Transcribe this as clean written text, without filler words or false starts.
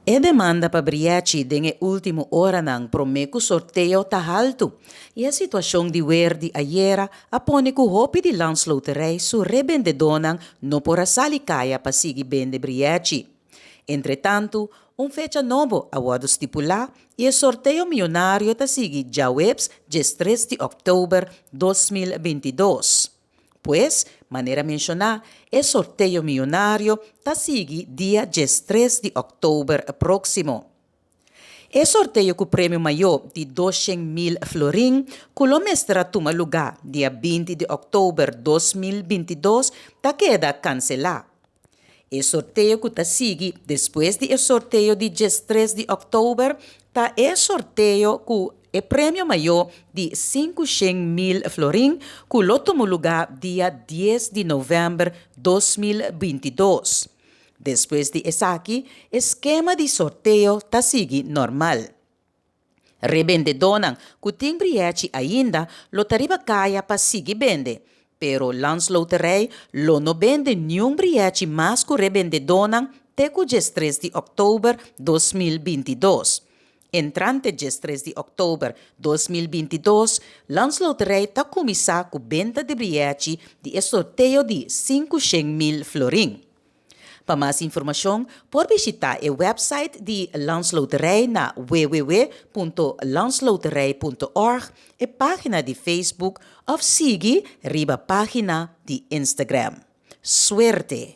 E demanda pa brièchi den e último oranan promé ku sorteo ta haltu i e situashon di wer di ayera a pone ku hopi di Landsloterij su rebendedónan no por a sali kaya pa sigui bende brièchi. Entretantu, un fecha nobo a wòrdu stipulá i e sorteo mionario ta sigui djaweps 13 di òktober 2022. Pues, manera menshoná, e sorteo mionario ta sigui dia 13 di òktober próksimo. E sorteo ku premio mayó di 200.000 florin, ku lo mester a tuma lugá dia 20 di òktober 2022, ta keda kanselá. E sorteo ku ta sigui despues di e sorteo di 13 di òktober ta e sorteo ku e premio mayó di 500.000 florin, ku lo tuma lugá dia 10 di novèmber 2022. Despues di esaki, e skema di sorteo ta sigui normal. Rebendedónan ku tin brièchi ainda lo ta riba kaya pa sigui bende, pero Landsloterij lo no bende niun brièchi mas ku rebendedónan te ku 13 di òktober 2022. Entrante 13 di òktober 2022, Landsloterij ta kuminsá ku benta di brièchi di e sorteo di 500.000 florin. Pa mas informashon, por bishitá e website di Landsloterij na www.landsloterij.org, e página di Facebook òf sigui riba página di Instagram. Suerte!